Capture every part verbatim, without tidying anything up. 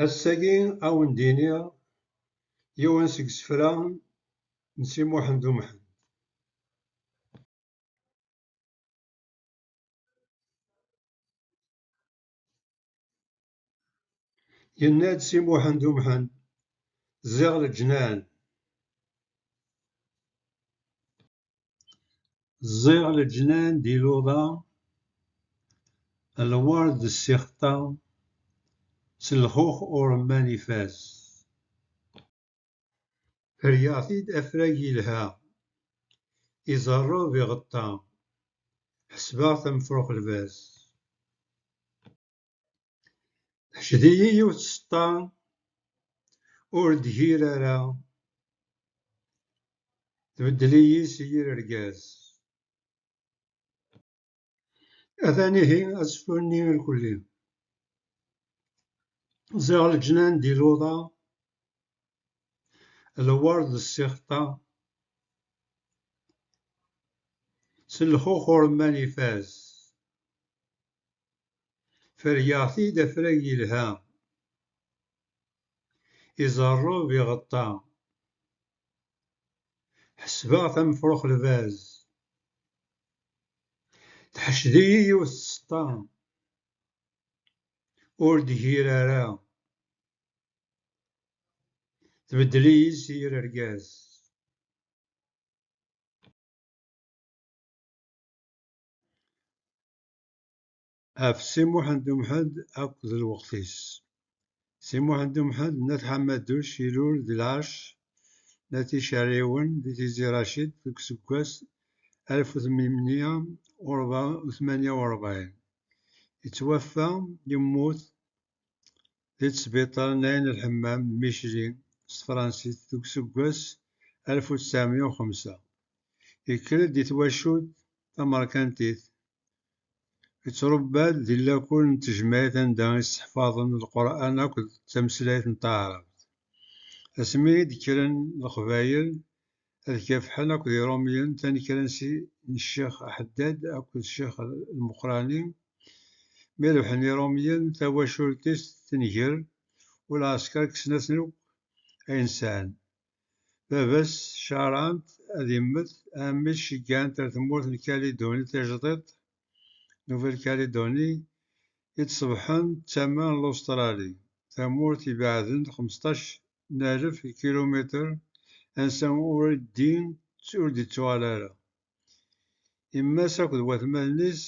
Ass-agi, a wen-d-iniɣ yiwen seg isefra n Si Muḥend Umḥend. Yenna-d Si Muḥend Umḥend: "Ziɣ leǧnan." Ẓẓiɣ leǧnan di luḍa, lwerd d ssixṭa, s lxux uremman ifaz. Rriɣ-t-id afrag yelha, iẓerreb iɣeṭṭa, ḥesbeɣ-t amefrux lbaz. Teḥced-iyi yiwet tseṭṭa, ur d-gir ara, tbeddel-iyi s yir argaz. Atan ihi asefru-nni irkelli. Ziɣ leǧnan di luḍa, lwerd d ssixṭa, s lxux uremman ifaz. Fergeɣ-t-id afrag yelha, iẓerreb iɣeṭṭa, ḥesbeɣ-t amefrux lbaz. Teḥced-iyi yiwet tseṭṭa, ur d-gir ara, tbeddel-iyi s yir argaz. Ɣef Si Muḥend Umḥend akked lweqt-is. Si Muḥend Umḥend n At Ḥamaduc ilul di lɛecr n At Icerriwen di Tizi Racid deg useggas alef u tmenmeyya u tmenya u rebɛin. Yettwaffa, yemmut di tesbiṭar n Ɛin Lḥemmam, Micheli, s tefransist, deg useggas alef u tesɛemya u xemsa. Yekker-d di twacult tamerkantit. Yettṛebba-d di lakul n tejmaɛt anda i sseḥfaḍen Lqur'an akked tameslayt n taɛrabt. Asmi i d-kkren Leqbayel ad kafḥen akked Iṛumyen, tanekra n si, n Ccix Aḥeddad akked Ccix Lmeqrani, mi rebḥen Iṛumyen, tawacult-is tenger, u lɛesker kksen-asen akk ayen sɛan. Baba-s carɛen-t ad immet, ɛemmi-s ceggɛen-t ar tmurt n Kaliduni Tajdiṭ, Nouvelle-Calédonie, i d-ṣebḥen d tama n Lustṛali, tamurt ibeɛden xmesṭac n alef kilumitr, ansa ur d-, ur d-ittuɣal ara. Yemma-s akked watmaten-is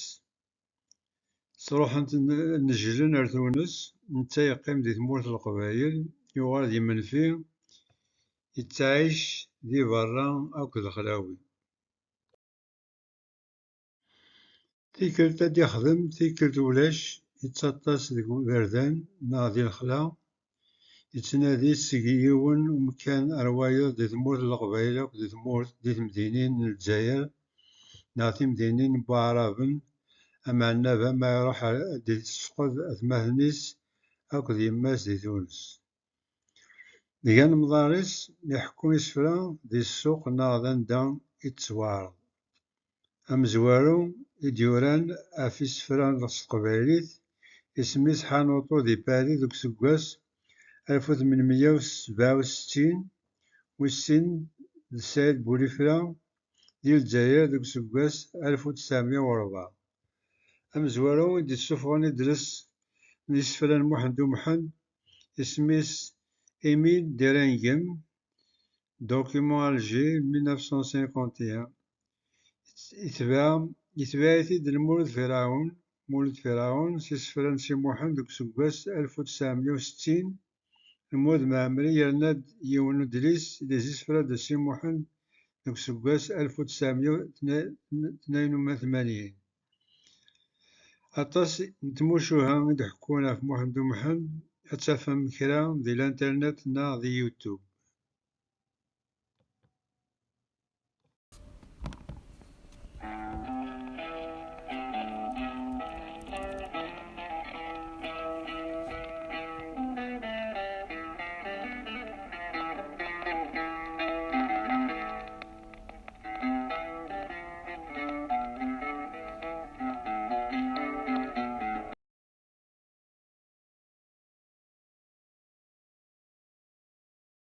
sruḥen-t, n-, nejlen ar Tunes, netta yeqqim di tmurt n Leqbayel, yuɣal d imenfi, yettɛic di berra akked lexlawi. Tikkelt ad d-ixdem, tikkelt ulac, yettaṭṭas deg iberdan neɣ di lexla, yettnadi seg yiwen umkan ar wayeḍ di tmurt n Leqbayel akked di tmurt, di temdinin n Lezzayer neɣ timdinin n Waɛraben, ameɛna baba ma iruḥ ad d-issefqed atmaten-is akked yemma-s di Tunes. Deg anemḍar-is, iḥekku isefra di ssuq neɣ d anda i d-tettwaɛreḍ. Amezwaru i d-yuran ɣef isefra s teqbaylit, isem-is Ḥanuṭu di Paris deg useggas alef u tmenmeyya u sebɛa u settin, wis sin d Saɛid Bulifra di Lezzayer deg useggas alef u tesɛemya u rebɛa. Amezwaru i d-issufɣen idles n yisefra n Muḥend Umḥend, isem-is Émile Deringem, Document Alger, mille neuf cent cinquante et un. Itbeɛ, itbeɛ-it-id Lmulud Ferɛun, Mulud Ferɛun, s isefra n Si Muḥend deg useggas alef u tesɛemya u settin. Lmulud Mɛemmri yerna-d yiwen n udlis, Les Isefra de Si Muḥend, deg useggas alef u tesɛemya u tnayen u tmanyin. Aṭas n tmucuha i d-ḥekkun ɣef Muḥend Umḥend, ad tafem kra di l'internet neɣ di YouTube.